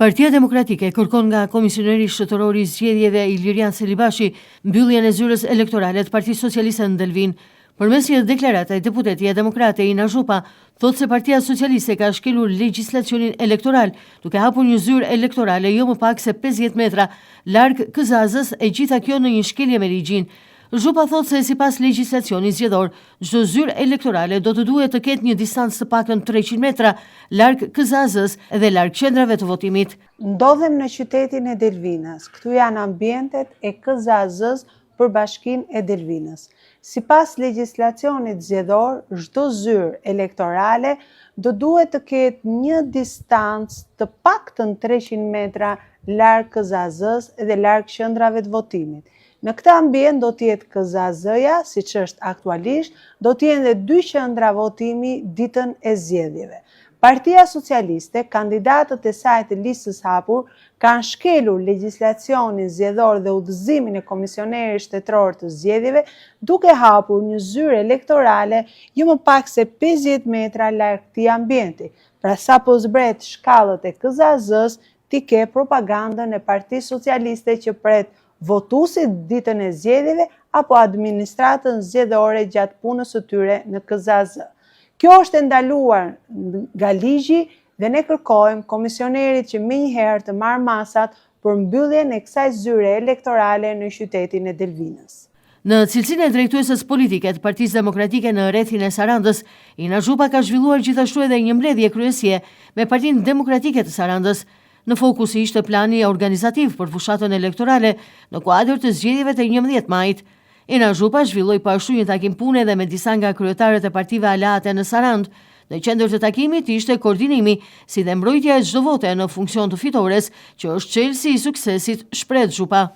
Partia Demokratike kërkon nga Komisioneri Shtetëror i Zgjedhjeve Ilirian Celibashi mbylljen e zyrës elektorale të Partisë Socialiste në Delvinë. Përmes një deklarate, deputetja demokrate Ina Zhupa thotë se Partia Socialiste ka shkelur legjislacionin elektoral, duke hapur një zyrë elektorale jo më pak se 50 metra larg KZAZ-së e gjitha kjo në një shkelje me ligjin. Zhupa thotë se sipas legjislacionit zgjedhor, çdo zyrë elektorale do të duhet të ketë një distancë të paktën 300 metra larg KZAZ-së dhe larg qendrave të votimit. Ndodhem në qytetin e Delvinës. Këtu janë ambientet e KZAZ-së për bashkinë e Delvinës. Sipas legjislacionit zgjedhor, çdo zyrë elektorale do duhet të ketë një distancë të paktën 300 metra larg KZAZ-së dhe larg qendrave të votimit. Në këtë ambient do të jetë KZAZ-ja, siç është aktualisht, do të jenë dhe dy qendra votimi ditën e zgjedhjeve. Partia Socialiste, kandidatët e saj të listës hapur, kanë shkelur legjislacionin zgjedhor dhe udhëzimin e Komisionerit Shtetëror të Zgjedhjeve, duke hapur një zyrë elektorale jo më pak se 50 metra larg këtij ambienti. Pra sapo zbret shkallët e KZAZ-së, ti ke propagandën e Partisë Socialiste që pret votuesit ditën e zgjedhjeve apo administratën zgjedhore gjatë punës së tyre në KZAZ. Kjo është e ndaluar nga ligji dhe ne kërkojmë komisionerit që menjëherë të marrë masat për mbylljen e kësaj zyre elektorale në qytetin e Delvinës. Në cilësinë e drejtueses politike të Partisë Demokratike në rrethin e Sarandës, Ina Zhupa ka zhvilluar gjithashtu edhe një mbledhje kryesie me Partinë Demokratike të Sarandës. Në fokus ishte plani organizativ për fushatën elektorale në kuadër të zgjedhjeve të 11 majit. Ina Zhupa zhvilloi po ashtu një takim pune edhe me disa nga kryetarët e partive aleate në Sarandë. Në qendër të takimit ishte koordinimi, si dhe mbrojtja e çdo vote në funksion të fitores, që është çelësi i suksesit, shprehet Zhupa.